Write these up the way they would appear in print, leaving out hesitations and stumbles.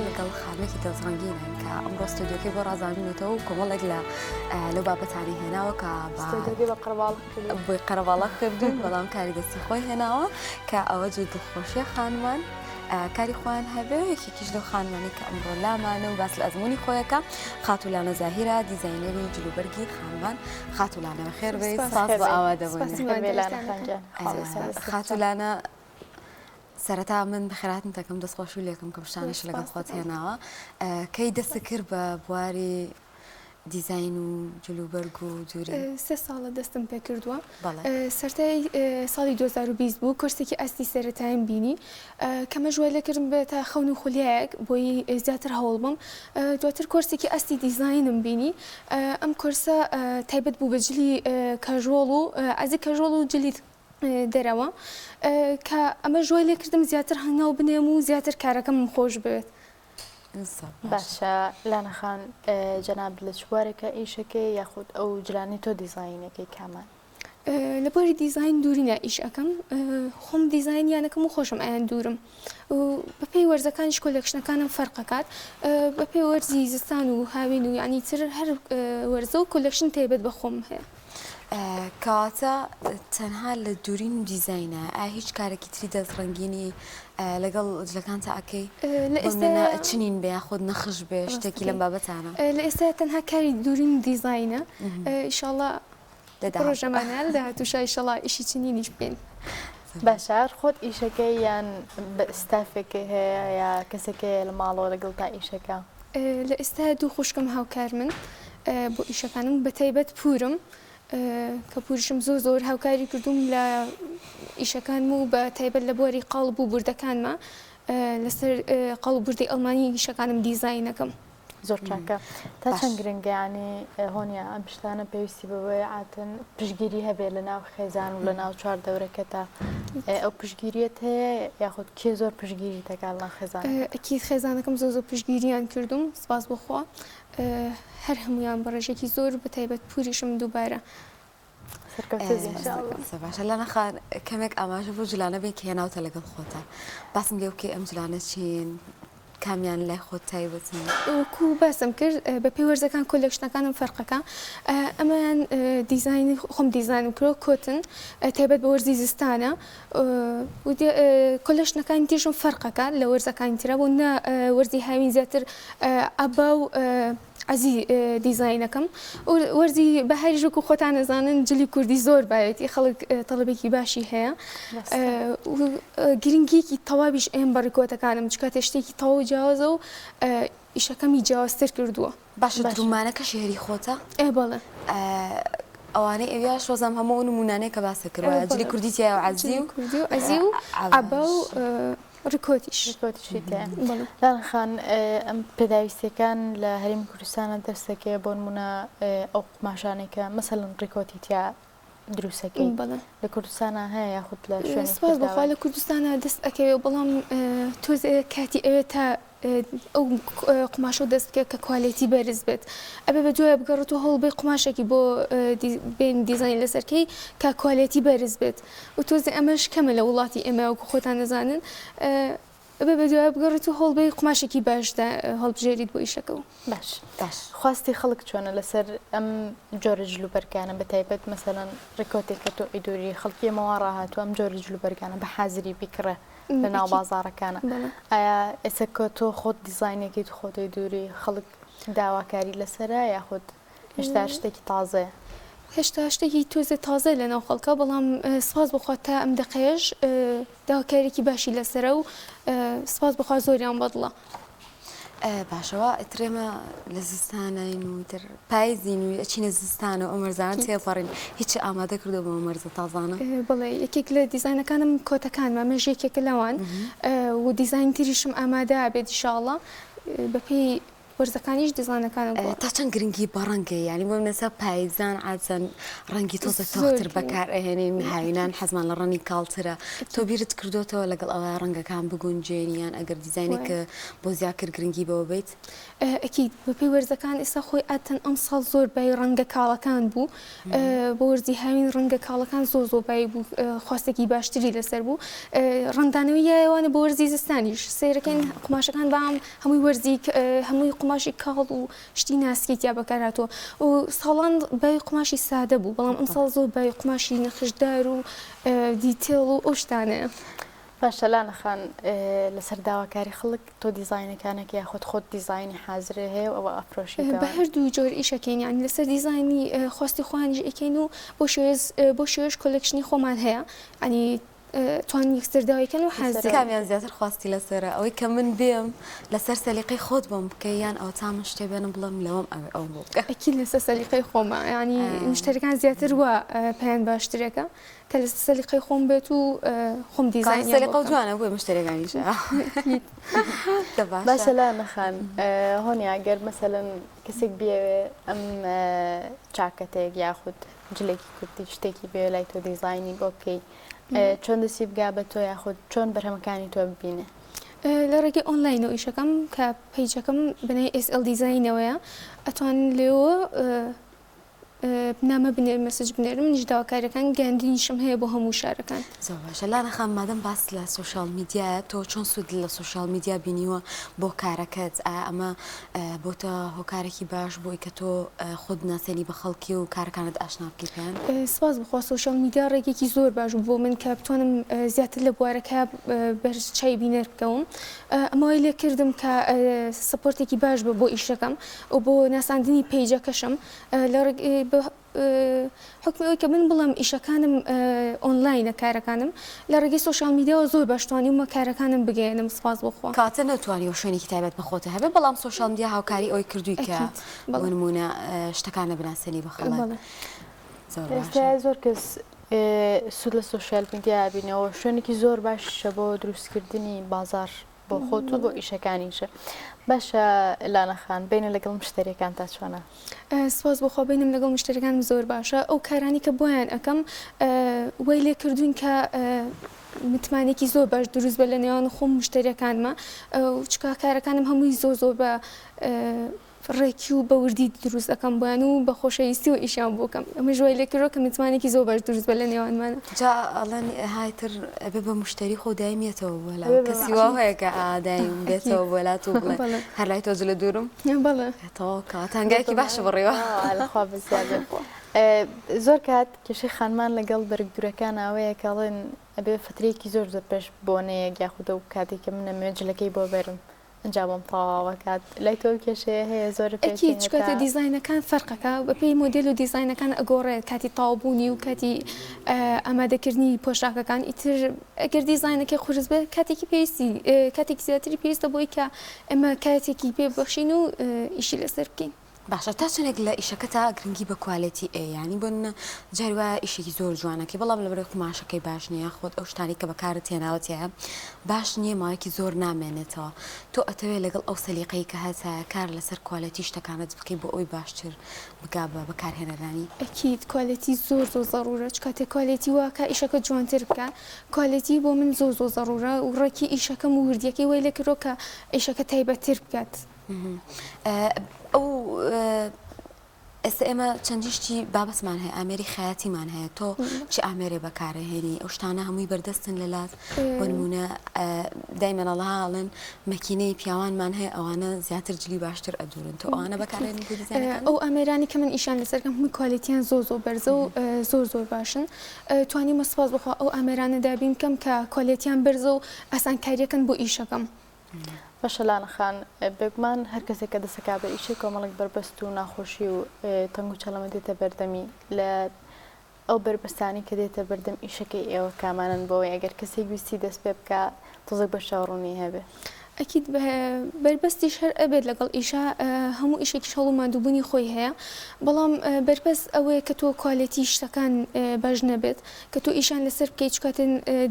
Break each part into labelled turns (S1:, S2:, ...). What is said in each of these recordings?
S1: لەگەڵ خانمێکی دەستڕەنگینین کە ئەمڕۆ ستۆدیۆکەی بۆ ڕازاندوونەتەوە و کۆمەڵێک لە لەو بابەتانەی هێناوە کە
S2: ستۆدیۆکەی بە قەرەباڵغ کردوون.
S1: بۆی قەرەباڵغ کردوون بەڵام کاری دەستی خۆی هێناوە کە ئەوە جێی دڵخۆشیە خانمان کاری خۆیان هەبێ یەکێکیش لەو خانمانەی کە ئەمڕۆ لامانە و باس لە ئەزموونی خۆیەکە خاتوو لانە زاهیرە دیزاینەری جلوبەرگی خانمان خاتوو لانە بەخێر بێی سپاس بۆ ئامادەبوونت. خاتوو لانە سەرەتا من بەخێرهاتنت دەکەم دەستخۆشی لێکم کەم شتانەش لەگەڵ خۆت هێناوە کەی دەست کرد بە بواری دیزاین و جلوبەرگ و دووری؟
S2: سێ ساڵە دەستم پێ کردووە سەرتای ساڵی 2020 بوو کۆرسێکی ئاستی سەرەتایم بینی کەمەش وای لێکردم بێتە خەون و خولیایەک بۆی زیاتر هەوڵ بم دواتر کۆرسێکی ئاستی دیزاینم بینی ئەم کۆرسە تایبەت بوو بە جلی casual و عەزی casual و جلی دەرەوە کە ئەمەش وای لێکردم زیاتر هەنگاو بنێم و زیاتر کارەکەمم خۆش بوێت.
S3: باشە لانە خان جەنابت لە چ بوارێکا ئیشەکەی یاخود ئەو جلانەی تۆ دیزاینەکەی کامان؟
S2: لە بواری دیزاین دوورینە ئیش ئەکەم خۆم دیزاینیانەکەم و خۆشم ئەیان دوورم و بەپێی وەرزەکانیش collection ەکانم فەرق ئەکات بەپێی وەرزی زستان و هاوین و یانی تر هەر وەرزە و collection تایبەت بە خۆم هەیە.
S1: کەواتە تەنها لە دوورین و دیزاینە ئایا هیچ کارێکی تری دەست ڕەنگینی لەگەڵ جلەکانتا ئەکەی
S2: لە
S1: بۆ
S2: ئێستا
S1: نمونە چنین بێ یاخود نەخش بێ شتێکی
S2: ڕاستەکەی
S1: لەم بابەتانە؟
S2: لە ئێستا تەنها کاری دوورین و دیزاینە ئیشاڵا
S1: لە داهاتوو.
S2: پڕۆژەمانە لە داهاتووشا ئیشەڵا ئیشی چنینیش بکەین.
S3: باشە هەر خۆت ئیشەکەی یان ستافێکت هەیە یا کەسێک هەیە لە ماڵەوە لەگەڵتا ئیشەکا؟
S2: لە ئێستا دوو خوشکم هاوکارمن بۆ ئیشەکانم بە تایبەت پورم کە پوریشم زۆر زۆر هاوکاری کردووم لە ئیشەکانم و بە تایبەت لە بواری قاڵب و بوردەکانما لەسەر قاڵب و بوردەی ئەڵمانی ئیشەکانم دیزاینەکەم.
S3: زۆر چاکە تا
S1: باش.
S3: چەند گرنگە یانی هۆنیا ئەم شتانە پێویستی بەوەیە عاتن پشتگیری هەبێ لە ناو خێزان و لە ناو چوار دەورەکەتا ئەو پشتگیریەت هەیە یاخود کێ زۆر پشتگیری دەکات لە ناو خێزانەکەت؟
S2: ئەکید خێزانەکەم زۆر زۆر پشتگیریان کردووم سپاس بۆ خوا هەر هەموویان بە ڕێژەیەکی زۆر بە تایبەت پوریشم دووبارە.
S3: سەرکەوتوو بی ان شاء اللە.
S1: باشە لانا خان کەمێک ئاماژە بۆ جلانە بێ کە هێناوتە لەگەڵ خۆتا باسم لێ بکەی ئەم جلانە چین کامیان لای خۆت تایبەتن؟
S2: وەکو باسم کرد بە پێی وەرزەکان collection ەکانم فەرقەکە ئەمەیان دیزاینی خۆم دیزاینم کردوە کۆتن تایبەت بە وەرزی زستانە collection ەکانی تریشم فەرقەکە لە وەرزەکانی ترا بۆ نە وەرزی هاوین زیاتر عەبا و عەزی دیزاینەکەم وەرزی بەهاریش وەکو خۆتان ئەزانن جلی کوردی زۆر باوێتی خەڵک تەڵەبێکی باشی هەیە گرنگیەکی تەواویش ئێم بە ڕیکۆتەکانم چکاتێ شتێکی تەواو جیاوازە و ئیشەکەمی جیاوازتر کردووە.
S1: باشە درومانەکەشی هەری خۆتە؟
S2: ئێ بەڵێ.
S1: ئەوانەی ئەویاش وەزام هەموو ئەو نموونانەی کە باست کرد وایە جلی کوردی تیایە و عەزی و
S2: کوردی و عەزی و عەبا و ڕیکۆتیش.
S3: ڕیکۆتیشی تیایە. بەڵێ. لانە خان ئەم پێداویستیەکان لە هەرێمی کوردستانە دەرسەکەیە بۆ نموونە ئەو قوماشانەی کە مەسەلەن ڕیکۆتی تیا دروستەکەی
S2: بەڵێ.
S3: لە کوردستانا هەیە یاخود لە شوێنێکی تر
S2: سپاس بۆ خوا
S3: داوای
S2: لە کوردستانا دەست ئەکەوێ بەڵام تۆزێ کاتی ئەوێ تا ئەو قوماشە دەست بکە کە quality بەرز بێت ئەبێ بە دوای بگەڕێت و هەوڵ بێ قوماشێکی بۆ بێن دیزاین لەسەرکەی کە quality بەرز بێت و تۆزێ ئەمەش کەمە لە وڵاتی ئێمە وەکو خۆتان دەزانن ئەبێ بە دوای بگەڕێت و هەوڵ بێ قوماشێکی باش هەڵبژێریت بۆ ئیشەکە و
S3: باش باش خواستی خەڵک چۆنە لەسەر ئەم جۆرە جلوبەرگانە بە تایبەت مەسەلەن ڕیکۆتێک کە تۆ ئەیدوری خەڵکی ئێمە وا ڕاهاتووە ئەم جۆرە جلوبەرگانە بە حازری بیکڕێ لە ناو بازاڕەکانە ئایا ئێستا کە تۆ خۆت دیزاینەکەیت خۆت ئەیدوری خەڵک داواکاری لەسەرە یاخود هێشتا شتێکی تازەیە؟
S2: هێشتا شتێکی تۆزێ تازەیە لەناو خەڵکا بەڵام سپاس بۆ خوا تا ئەم دەقەیەش داواکاریەکی باشی لەسەرە و سپاس بۆ خوا زۆریان بەدڵە.
S1: باشەوە ئیتر ئێمە لە زستانین و ئیتر پایزین و ئەچینە زستانە و ئەم وەرزانە تێپەڕین هیچ ئامادە کردووە بۆ ئەم وەرزە تازانە؟
S2: بەڵێ یەکێک لە دیزاینەکانم کۆتەکانمە ئەمەش یەکێکە لەوان و دیزاین تریشم ئامادە ئەبێت ئیشاڵڵا بەپێی. وەرزەکانیش دیزانەکان ئەگۆڕن.
S1: تا چەند گرنگی بە ڕەنگە یانی بۆ منەسا پایزان عادەتەن ڕەنگی تۆزە
S2: زۆر
S1: تۆختر
S2: گرنگە.
S1: بەکار ئەهێنین هاوینان حەزمان لە ڕەنگی کاڵترە تۆ بیرت کردۆتەوە لەگەڵ ئەوە ڕەنگەکان بگونجێنی یان ئەگەر دیزاینێک
S2: وایە.
S1: بۆ زیاکرد گرنگی بەوە بیت؟
S2: ئەکید بەپێی وەرزەکان ئێستا خۆی عادەتەن ئەمساڵ زۆر بای ڕەنگە کاڵەکان بوو بۆ وەرزی هاوین ڕەنگە کاڵەکان زۆر زۆر بای بوو خواستێکی باشتری لەسەر بوو ڕەنگدانەوەی یایەوانە بۆ وەرزی زستانیش سەیرەکەین قوماشەکان بام هەمووی وەرزی هەمووی قوماشی کاڵ و شتی ناسکی تیا بەکارهاتووە و ساڵان بای قوماشی سادە بوو بەڵام ئەمساڵ زۆر بای قوماشی نەخشدار و detail و ئەو شتانەیە.
S3: باشە لانە خان لەسەر داواکاری خەڵک تۆ دیزاینەکانەکە یاخود خۆت دیزاینی حازرێ هەیە و ئەوە ئەفرۆشیتەوە؟
S2: بە هەردوو جۆر ئیشەکەین یانی لەسەر دیزاینی خواستی خۆیانیش ئەیکەین و بۆ شێوەیەز بۆ شێوەیەش collection ی خۆمان هەیە یانی توان یەکسەر داوای کەن و حازرە.
S1: کامیان زیاتر خواستی لەسەرە ئەوەی کە من بێم لەسەر سەلیقەی خۆت بۆم بکەی یان ئەوەتا من شتێ بێنم بڵێم لەوەم ئەوێ ئەوم بۆ بکە؟
S2: ئەکید لەسەر سەلیقەی خۆمە یانی مشتەریەکان زیاتر وا پێیان باشترەکە کە لەسەر سەلیقەی خۆم بێت و خۆم دیزاینیان بۆ
S1: سەلیقە و جوانە بۆیە مشتەریەکانیش
S3: باشە لانە خان هۆنیا گەر مەسەلەن کەسێک بیەوێ ئەم چاکەتێک یاخود جلێکی کوردی شتێکی بێ لای تۆ دیزاینی بۆ بکەی چۆن دەستی بگا بە تۆ یاخود چۆن بەرهەمەکانی تۆ ببینێ؟
S2: لە ڕێگەی ئۆنلاینەوە ئیشەکەم کە page ەکەم بەناوی SL Design ەوەیە ئەتوانن لێوە نامە بنێرن message بنێرن منیش داواکاریەکان گەیاندنیشم هەیە بۆ هەموو شارەکان.
S1: زۆر باشە لانە خان مادەم باس لە social media یە تۆ چۆن سوود لە social media بینیوە بۆ کارەکەت ئایا ئەمە بۆتە هۆکارێکی باش بۆی کە تۆ خۆت بناسێنی بە خەڵکی و کارەکانت ئاشنا بکەی پێیان؟
S2: سپاس بخوا social media ڕێگەیەکی زۆر باش بوو بۆ من کە بتوانم زیاتر لە بوارەکە بەر چاوی بینەر بکەوم ئەمە وای لێ کردم کە support ێکی باش بێ بۆ ئیشەکەم و بۆ ناساندنی page ەکەشم لە ڕێگەی بە حوکمی ئەوەی کە من بڵێم ئیشەکانم ئۆنلاینە کارەکانم لە ڕێگەی social media وە زۆر باش توانیومە کارەکانم بگەیەنم سپاس بۆ خوا.
S1: کەواتە نەتوانیوە شوێنێکی تایبەت بە خۆتە هەبێ بەڵام social media هاوکاری ئەوەی کردووی کە
S2: ئەکید
S1: بۆ
S2: بەڵێ.
S1: نموونە شتەکانە بناسێنی بە خەڵک.
S2: بەڵێ.
S1: زۆر
S3: ئێستا
S1: باشە.
S3: زۆر کەس سوود لە social media ئەبینەوە شوێنێکی زۆر باشیشە بۆ دروستکردنی بازاڕ بۆ خۆت و بۆ ئیشەکانیشە. باشە لانە خان بەینە لەگەڵ مشتەریەکانتا چۆنە؟
S2: سوپاس بۆ خوا بەینم لەگەڵ مشتەریەکانم زۆر باشە ئەو کارانەی کە بۆیان ئەکەم وای لێ کردوون کە متمانەیەکی زۆر باش دروست بێ لە نێوان خۆم مشتەریەکانما چونکە کارەکانم هەمووی زۆر زۆر بە ڕێکی و بە وردی دروست ئەکەم بۆیان و بە خۆشەویستیەوە ئیشیان بۆ کەم ئەمەش وای لێکردوە کە متمانەیەکی زۆر باش دروست بێ لە نێوانمانا.
S1: جا ئەڵێن هایتر ئەبێ بە موشتەری خۆ دایم یەتەوە بۆ لا
S3: ئەبێ بە
S1: کەسی وا
S2: ئەکید
S1: هەیە کە ئا دایم
S2: ئەکید
S1: بێتەوە بۆ لات و بڵێ
S2: بەڵێ
S1: هەر لای تۆ جلە دوورم
S2: بەڵێ
S1: تەواو کەواتە هەنگاوێکی باشە
S3: دڵنیام
S1: بڕیوە.
S3: ئا لەخوا بەزیاد بێ. زۆر کات کێشەی خانمان لەگەڵ بەرگ دوورەکان ئەوەیە کە ئەڵێن ئەبێ فەترەیەکی زۆر زۆر پێش بۆنەیەک یاخود ئەو کاتێک کە من ئەمەوێ جلەکەی بۆ بەرم ئینجا بۆم تەواوە کات لای تۆ ئەو کێشەیە هەیە زۆرە پێچێ
S2: ئەکید چونکە
S3: هەتا.
S2: دیزاینەکان فەرقەکا بەپێی مۆدێل و دیزاینەکان ئەگۆڕێت کاتی تەواو بوونی و کاتی ئامادەکردنی پۆشاکەکان ئیتر ئەگەر دیزاینەکەی قورس بێت کاتێکی پێویستی کاتێکی زیاتری پێویستە بۆی کە ئێمە کاتێکی پێ ببەخشین و ئیشی لەسەر بکەین.
S1: باشە تا چەنێک لە ئیشەکەتا گرنگی بە quality ئەیە یانی بۆ نمونە جاری وایە ئیشێکی زۆر جوانەکەی بەڵام لەبەرئەوەی قوماشەکەی باش نیە یاخود ئەو شتانەی کە بەکارت هێناوە تیایە باش نیە ماوەیەکی زۆر نامێنێتەوە تۆ ئەتەوێ لەگەڵ ئەو سەلیقەی کە هەتە کار لەسەر quality شتەکانت بکەی بۆ ئەوەی باشتر بگا بە بەکارهێنەرانی؟
S2: ئەکید quality زۆر زۆر زەڕورە چ کاتێ quality واکا ئیشەکە جوانتر بکا quality بۆ من زۆر زۆر زەڕورە و ڕێکی ئیشەکەم و وردیەکەی وای لێکردوە کە ئیشەکە تایبەتتر بکات.
S1: ئەو ئێستا ئێمە چەندین شتی بابەتمان هەیە ئامێری خەیاتیمان هەیە تۆ چ ئامێرێ بەکارەهێنی ئەو شتانە هەمووی بەردەستن لەلات بۆ نمونە دایمەن ئەڵێن مەکینەی پیاوانمان هەیە ئەوانە زیاتر جلی باشتر ئەدورن تۆ ئەوانە بەکارێنی بۆ دیزاینەکان؟
S2: ئەو ئامێرانی کە من ئیشیان لەسەر کەم هەمووی quality یان زۆر زۆر بەرزە و زۆر زۆر باشن توانیومە سوپاس بۆ خوا ئەو ئامێرانە دابین بکەم کە quality یان بەرزە و ئاسانکاریەکەن بۆ ئیشەکەم.
S3: باشە لانە خان، بێگومان هەر کەسێک کە دەست ئەکا بە ئیشێک کۆمەڵێک بەربەست و ناخۆشی و تەنگ و چەڵەمە دێتە بەردەمی، لە ئەو بەربەستانەی کە دێتە بەردەم ئیشەکەی ئێوە کامانەن بۆ ئەوەی ئەگەر کەسێک ویستی دەست پێ بکا تۆزێک بەرچاوڕوونی هەبێ؟
S2: ئەکید بەربەستیش هەر ئەبێت لەگەڵ ئیشا هەموو ئیشێکیش هەوڵ و ماندووبوونی خۆی هەیە بەڵام بەربەست ئەوەیە کە تۆ quality شتەکان باش نەبێت کە تۆ ئیشیان لەسەر بکەیت چ کاتێ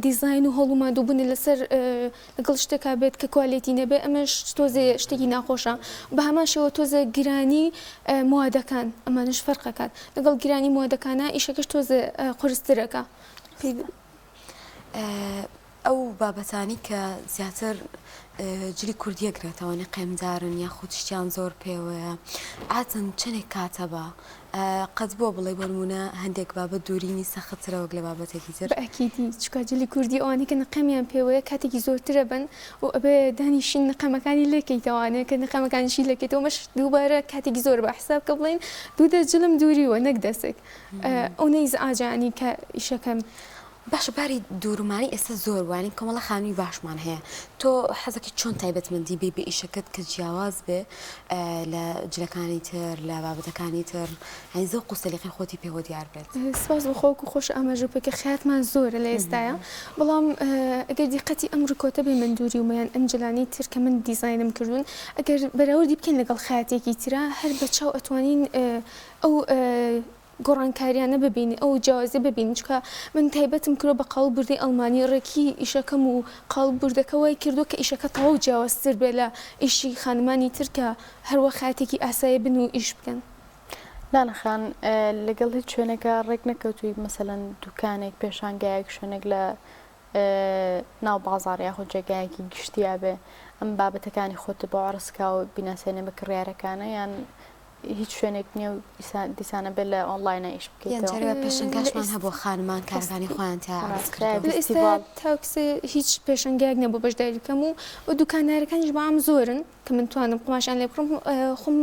S2: دیزاین و هەوڵ و ماندووبوونت لەسەر لەگەڵ شتێکا بێت کە quality نەبێت ئەمەش تۆزێ شتێکی ناخۆشە بە هەمان شێوە تۆزێ گرانی موادەکان ئەمانەش فەرق ئەکات لەگەڵ گرانی موادەکانا ئیشەکەش تۆزێ قورسترەکە پێی
S1: ئەو بابەتانەی کە زیاتر جلی کوردیە گرێتەوە نقێمدارن یاخود شتیان زۆر پێوەیە عادەتەن چەندێک کاتە بە قەت بووە بڵێ بۆ نمونە هەندێک بابەت دوورینی سەختترە وەک لە بابەتێکی تر؟
S2: بە ئەکیدی چونکە جلی کوردی ئەوانەی کە نقێمیان پێوەیە کاتێکی زۆرترە بن و ئەبێ دانیشین نقێمەکانی لێکەیتەوانێ کە نقێمەکانیشی لێکەیتەوە مەش دووبارە کاتێکی زۆر بە حساب کە بڵێین دوو دەست جلم دووریوە نەک دەسک ئەونە ئیزعاجە یانی کە ئیشەکەم
S1: باشە باری دوورمانی ئێستا زۆر وانی کۆمەڵە خانووی باشمان هەیە تۆ حەزەکەی چۆن تایبەتمەندی بی بە ئیشەکەت کە جیاواز بێ لە جلەکانی تر لە بابەتەکانی تر یانی زەوق و سەلیقەی خۆتی پێوە دیار بێت.
S2: سپاس بۆ خوا وەکو خۆش ئاماژە پێ کرد خەیاتمان زۆرە لە ئێستایا بەڵام ئەگەر دیقەتی ئەم ڕیکۆتە بێ من دووریومە یان ئەم جلانەی تر کە من دیزاینم کردوون ئەگەر بەراوردی بکەین لەگەڵ خەیاتێکی ترا هەر بە چاو ئەتوانین ئەو گۆڕانکاریانە ببینی ئەو جیاوازیە ببینی چونکە من تایبەتم کردوە بە قاڵب بردەی ئەڵمانی ڕێکی ئیشەکەم و قاڵب بردەکە وای کردوە کە ئیشەکە تەواو جیاوازتر بێ لە ئیشی خانمانی تر کە هەروا خەیاتێکی ئاسایی بن و ئیش بکەن.
S3: لانە خان لەگەڵ هیچ شوێنێکا ڕێک نەکەوتووی مەسەلەن دوکانێک پێشانگایەک شوێنێک لە ناو بازاڕ یاخود جێگایەکی گشتیا بێ ئەم بابەتەکانی خۆت بۆ عەرز کا و بیناسێنێ بە کڕیارەکانە یان هیچ شوێنێک نییە و دیسانە بێ لە ئۆنڵاینە ئیش
S1: یان
S3: بکەیتەوە؟
S1: جارێ پێشەنگاشمان هەبوو خانمان کارەکانی خۆیان تیا عەرز کردووە.
S2: لە ئێستا تاکسێ هیچ پێشەنگایەک نەبوو بەشداری بکەم و دوکاندارەکانیش بەعام زۆرن کە من توانم قوماشیان لێ بکڕم خۆم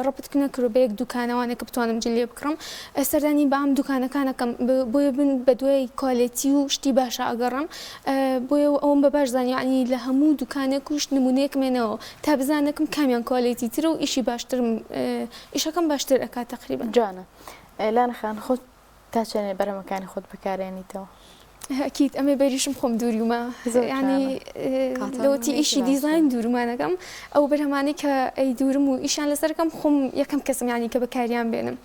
S2: ڕەبت نەکردوە بە یەک دوکانەوانە کە بتوانم جل لێ بکڕم سەردانی بەعام دوکانەکانەکەم بۆیە من بە دوای quality و شتی باشە ئەگەڕێم بۆیە ئەوەم بە باش زانی یەعنی لە هەموو دوکانێک و شت نمونەیەکم هێناوە تا بزانەکم کامیان quality ترە و ئیشی باشترم ئیشەکەم باشتر ئەکات تەقریبەن.
S3: جوانە لانە خان خۆت تا چەنێ بەرهەمەکانی خۆت بەکارێنیتەوە؟
S2: ئەکید ئەمەی بەریشم خۆم دووریومە یانی لەوەتی ئیشی دیزاین دوورمانەکەم ئەو بەرهەمانەی کە ئەی دوورم و ئیشیان لەسەرەکەم خۆم یەکەم کەسم یانی کە بەکاریان بێنم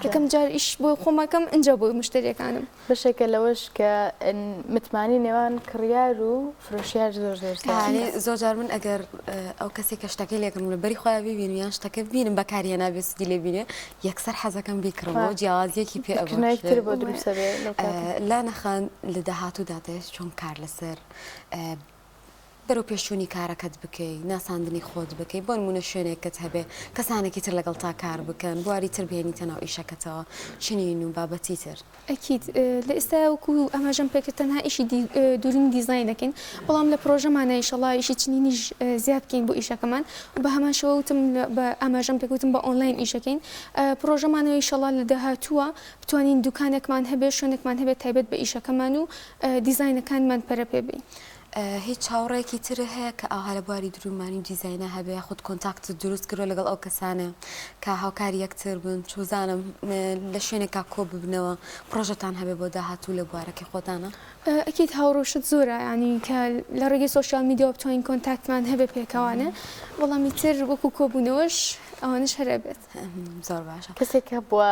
S2: یەکەم جار ئیش بۆ خۆمەکەم ئینجا بۆ مشتەریەکانم.
S3: بەشێکە لەوەش کە متمانەی نێوان کڕیار و فرۆشیار زۆر زۆر زیاترە.
S1: زۆر جار من ئەگەر ئەو کەسێک کە شتەکەی لێکڕم لە بەری خۆیان ببینم یان شتەکە ببینم بەکاری هێنابێ سوودی لێ بینێ یەکسەر حەزەکەم بیکڕم جیاوازیەکی پێ
S3: ئەبەخشێ. بۆ دروستە بێ لەو
S1: کاتە. لانە خان لە داهاتوودا دەیەوێت چۆن کار لەسەر بەرەو پێشچوونی کارەکەت بکەی، ناساندنی خۆت بکەی، بۆ نموونە شوێنێکت هەبێ کەسانێکی تر لەگەڵتا کار بکەن، بواری تر بهێنیتە ناو ئیشەکەتەوە، چنین و بابەتی تر.
S2: ئەکید لە ئێستایا وەکو ئاماژەم پێکرد تەنها ئیشی دورین دیزاین دەکەین بەڵام لە پرۆژەمانە ئیشەڵا ئیشی چنینیش زیاد بکەین بۆ ئیشەکەمان و بە هەمان شێوە وتم بە ئاماژەم پێکرد وتم بە ئۆنلاین ئیشەکەین پرۆژەمانەوە ئیشەڵا لە داهاتووە بتوانین دوکانێکمان هەبێت شوێنێکمان هەبێت تایبەت بە ئیشەکەمان و دیزاینەکانمان پەرە پێ بەین.
S1: هیچ هاوڕێیەکی تر هەیە کە ئاوها لە بواری دروومانی و دیزاینا هەبێ یاخود contact ت دروست کردوە لەگەڵ ئەو کەسانە کە هاوکاری یەکتر بن چوزانم لە شوێنێکا کۆ ببنەوە پڕۆژەتان هەبێ بۆ داهاتوو لە بوارەکەی خۆتانا؟
S2: ئەکید هاوڕێ شت زۆرە یانی کە لە ڕێگەی social media وە بتوانین contact مان هەبێ پێکەوانێ بەڵام ئیتر وەکو کۆبوونەوەش ئەوانەش هەر ئەبێت.
S1: زۆر باشە.
S3: کەسێک هەبووە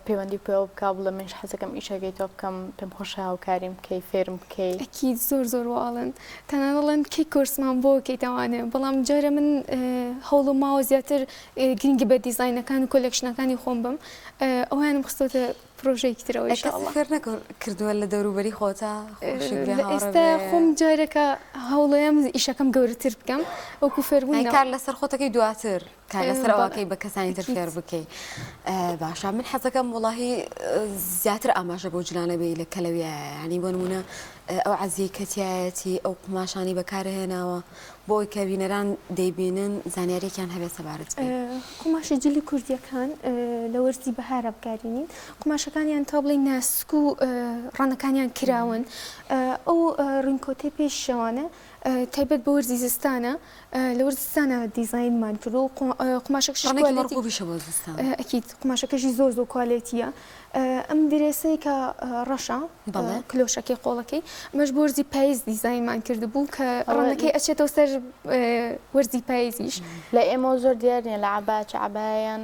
S3: پەیوەندی پێوە بکا بڵێ منیش حەزەکەم ئیشەکەی تۆ بکەم پێم خۆشە هاوکاریم بکەی فێرم بکەی؟
S2: ئەکید زۆر زۆر وا ئەڵێن تەنانەت ئەڵێن کەی کۆرسمان بۆ ئەکەیت ئەوانێ بەڵام جارێ من هەوڵم ماوە زیاتر گرنگی بە دیزاینەکان و collection ەکانی خۆم بەم ئەویانم خستۆتە پرۆژەیەکی ترەوە
S1: ئینشاڵڵا. کەست فێر نەکردووە لە دەوروبەری خۆتا خوشک بێ
S2: لە
S1: هاوڕێ
S2: ئێستا
S1: بێ؟
S2: خۆم جارێکە هەوڵەیەم ئیشەکەم گەورەتر بکەم وەکو فێربوون
S1: یانی کار لەسەر خۆتەکەی دواتر کار لەسەر ئەوەکەی بە کەسانی تر فێر بکەی باشە من حەزەکەم وڵاهی زیاتر ئاماژە بۆ جلانە بێ لە کەلەویایە ینی بۆ نمونە ئەو عەزیەی کەتیایەتی ئەو قوماشانی بەکارهێناوە بۆ ئەوی کە بینەران دەیبینن زانیاریەکیان هەبێت سەبارەت پێی.
S2: قوماشی جلی کوردیەکان لە وەرزی بەهارا بکارینین قوماشەکانیان تا بڵێی ناسک و ڕەنەکانیان کراون ئەو ڕینکۆتەی پێش شەوانە. تایبەت بە وەرزی زستانە لە وەرزی زستانە دیزاینمان کردووە و قوماشەکەشی
S1: ڕەنگێکی
S2: quality
S1: مەرغوبیشە بۆ زستان.
S2: ئەکید قوماشەکەشی زۆر زۆر quality یە ئەم درێسەی کە ڕەشە
S1: بەڵێ.
S2: کلۆشەکەی قۆڵەکەی ئەمەش بۆ وەرزی پایز دیزاینمان کردبوو کە
S3: ئەوە
S2: ڕەنگەکەی ئەچێتەوە سەر وەرزی پایزیش.
S3: لای ئێمەوە زۆر دیار نییە لە عەبا چ عەبایە یان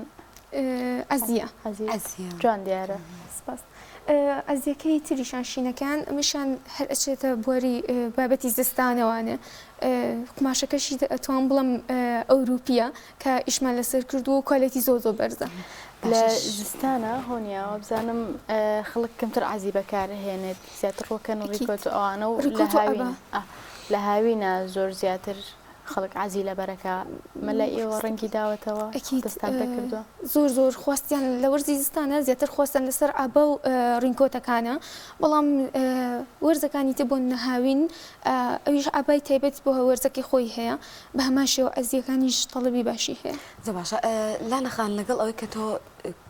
S2: عەزیە.
S3: عەزیە
S1: عەزیە.
S3: جوان دیارە.
S2: سپاس. عەزیەکەی تریشان شینەکان ئەمەشیان هەر ئەچێتە بواری بابەتی زستانەوانێ قوماشەکەشی ئەتوان بڵێم ئەوروپیە کە ئیشمان لەسەر کردووە و quality زۆر زۆر بەرزە.
S3: لە زستانە هۆنیا وابزانم خەڵک کەمتر عەزی بەکارئەهێنێت زیاتر ڕۆکەن و ڕیکۆت و ئەوانە و لە هاوین لە هاوینە زۆر زیاتر خەڵک عەزی لەبەرەکا مە لای ئێوە ڕەنگی داوەتەوە
S2: ئەکید
S3: دەستان پێ کردووە؟
S2: زۆر زۆر خواستیان لە وەرزی زستانە زیاتر خواستیان لەسەر عەبا و ڕینکۆتەکانە بەڵام وەرزەکانی تر بۆ نمونە هاوین ئەویش عەبای تایبەت بۆ وەرزەکەی خۆی هەیە بە هەمان شێوە عەزیەکانیش تەڵەبی باشی هەیە.
S1: زۆر باشە لانە خان لەگەڵ ئەوەی کە تۆ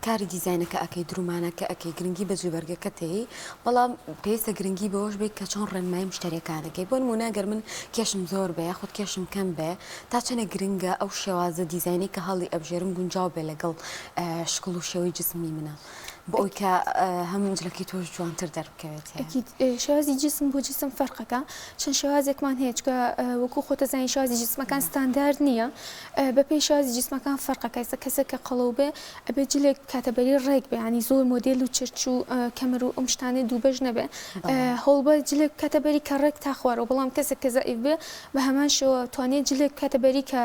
S1: کاری دیزاینەکە ئەکەی درومانەکە ئەکەی گرنگی بە جلوبەرگەکە تێی بەڵام پێویستە گرنگی بەوەش بێت کە چۆن ڕێنمایی مشتەریەکانەکەی بۆ نمونە گەر من کێشم زۆر بێ یاخود کێشم کەم بێ تا چەنێک گرنگە ئەو شێوازە دیزاینەی کە هەڵی ئەبژێرم گونجاو بێ لەگەڵ شکڵ و شێوەی جسمی منە بۆ ئەوی کە هەم جلەکەی تۆش جوانتر دەربکەوێت.
S2: ئەکید شێوازی جسم بۆ جسم فەرقەکە چەند شێوازێکمان هەیە چکە وەکو خۆتە زانی شێوازی جسمەکان ستاندارد نییە بەپێی شێوازی جسمەکان فەرقەکە ئێستا کەسێک کە قەڵەو بێ ئەبێ جلێک بکاتە بەری ڕێک بێ یانی زۆر مۆدێل و چرچ و کەمەر و ئەم شتانەی دووبەش نەبێ هەوڵبە جلێک بکاتە بەری کە ڕێک تا خوارەوە بەڵام کەسێک کە زەعیف بێ بە هەمان شێوە توانێت جلێک بکاتە بەری کە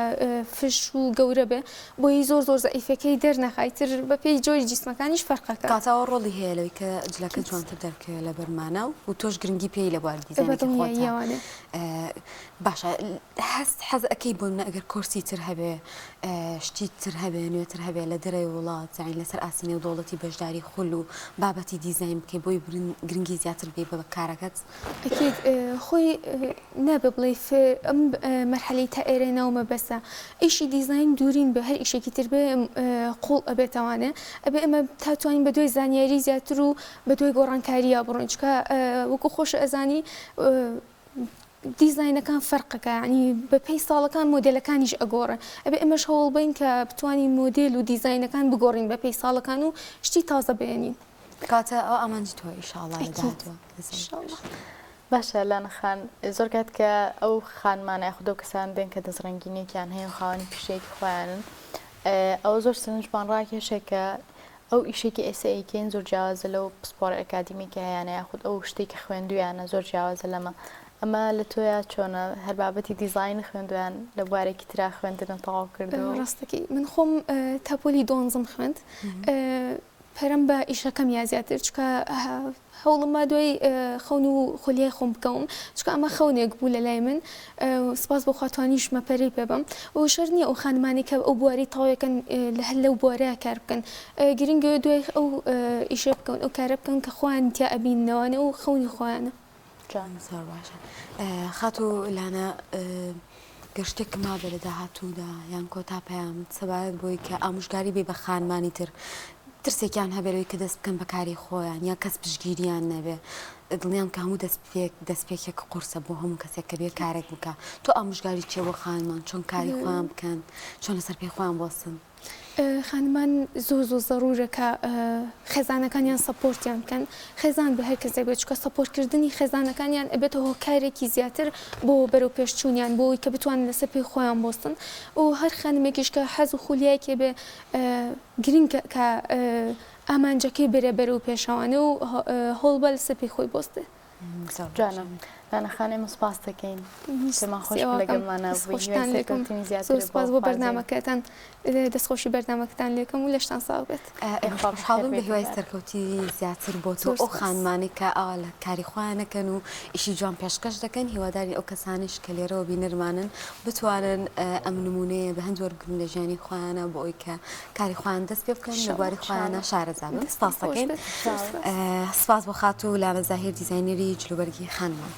S2: فش و گەورە بێ بۆی زۆر زۆر زەعیفەکەی دەرنەخا ئیتر بەپێی جۆری جیسمەکانیش فەرقەکە.
S1: کاتە ئەوە ڕۆڵی هەیە لەوەی کە جلەکە جوانتر دەربکەوێت لەبەرمانا و تۆش گرنگی پێی لە بواری دیزاینەکەی خۆتا.
S2: بەدڵنیاییەوانێ.
S1: باشە هەست حەز ئەکەی بۆ نمونە ئەگەر کۆرسی تر هەبێ شتی تر هەبێ نوێتر هەبێ لە دەرەوەی وڵات یانی لەسەر ئاستی نێودەوڵەتی بەشداری خول و بابەتی دیزاین بکەی بۆی گرنگی زیاتر بی بە کارەکەت؟
S2: ئەکید خۆی نابێ بڵێی ئەم مەرحەلەی تا ئێرەی ناومە بەسە ئیشی دیزاین دوورین بێ هەر ئیشێکی تر بێ قوڵ ئەبێتەوانێ ئەبێ ئێمە تا توانین بە دوای زانیاری زیاتر و بە دوای گۆڕانکاریا بڕۆین چونکە وەکو خۆشت ئەزانی دیزاینەکان فەرقەکە یانی بە پێی ساڵەکان مۆدێلەکانیش ئەگۆڕێ ئەبێ ئێمەش هەوڵ بەین کە بتوانین مۆدێل و دیزاینەکان بگۆڕین بە پێی ساڵەکان و شتی تازە بێنین.
S1: کەواتە ئەوە ئامانجی تۆ ئیشاڵڵا لە داهاتووە.
S2: ئیشاڵڵا.
S3: باشە لانە خان زۆر کات کە ئەو خانمانە یاخود ئەو کەسانە دێن کە دەستڕەنگینیەکیان هەیە و خاوەنی پیشەیەکی خۆیانن ئەوە زۆر سەرنجمان ڕاکێشێ کە ئەو ئیشەی کە ئێستا ئەیکەین زۆر جیاوازە لەو پسپۆڕە ئەکادیمی کە هەیانە یاخود ئەو شتەی کە خوێندویانە زۆر جیاوازە لەمە ئەمە لە تۆیا چۆنە هەر بابەتی دیزاین خوێندویان لە بوارێکی ترا خوێندنت تەواو کردووە؟
S2: ڕاستەکەی من خۆم تا پۆلی دوانزەم خوێند پەرەم بە ئیشەکەم یا زیاتر چونکە هەوڵم ما دوای خەون و خولیای خۆم بکەوم چونکە ئەمە خەونێک بوو لەلای من سپاس بۆ خوا توانیشمە پەرەی پێ بەم و شەرت نییە ئەو خانمانەی کە ئەو بوارەی تەواوەکەن لە هەر لەو بوارەیە کار بکەن گرنگە دوای ئەو ئیشە بکەون ئەو کارە بکەن کە خۆیان تیا ئەبیننەوانێ و خەونی خۆیانە.
S3: جوان.
S1: زۆر باشە خاتوو لانە گەر شتێک مابێ لە داهاتوودا یان کۆتا پەیامت سەبارەت بۆی کە ئامۆژگاری بی بە خانمانی تر ترسێکیان هەبێ لەوەی کە دەست بکەن بە کاری خۆیان یا کەس پشتگیریان نەبێ دڵنیام کە هەموو دەست پێک دەستپێکێک قورسە بۆ هەموو کەسێک کە بێ کارێک بکە تۆ ئامۆژگاری چیە بۆ خانمان چۆن کاری خۆیان بکەن چۆن لەسەر پێی خۆیان بوەستن؟
S2: خانمان زۆر زۆر زەرورە کە خێزانەکانیان support یان بکەن خێزان بێ هەر کەسێک بێت چونکە support کردنی خێزانەکانیان ئەبێتە هۆکارێکی زیاتر بۆ بەرەو پێشچوونیان بۆ ئەوەی کە بتوانن لەسەر پێی خۆیان بوەستن و هەر خانمێکیش کە حەز و خولیایەکی بێ گرنگە کە ئامانجەکەی بەرێ بەرەو پێشەوانە و هەوڵبا لەسەر پێی خۆی بوەستێ.
S3: جوانە لانە خان ئێمە سوپاست دەکەین پێمان خۆش بوو لەگەڵمانا بووی هیوای سەرکەوتنی زیاترت بۆ
S2: سوپاس بۆ
S3: خوازین.
S2: بەرنامەکەتان دەستخۆشی بەرنامەکەتان لێکەم و لەشتان ساغ بێت.
S1: ئێمەش خۆشحاڵ بووین بە هیوای سەرکەوتنی زیاتر بۆ تۆ ئەو خانمانەی کە ئاوا لە کاری خۆیان ئەکەن و ئیشی جوان پێشکەش دەکەن هیوادارین ئەو کەسانەیش کە لێرەوە بینەرمانن بتوانن ئەم نموونەیە بە هەند وەربگرن لە ژیانی خۆیانە بۆ ئەوەی کە کاری خۆیان دەست پێ بکەن لە بواری خۆیانە شارەزا بن سپاس دەکەین سپاس بۆ خاتوو لانە زاهیر دیزاینەری جلوبەرگی خانمان.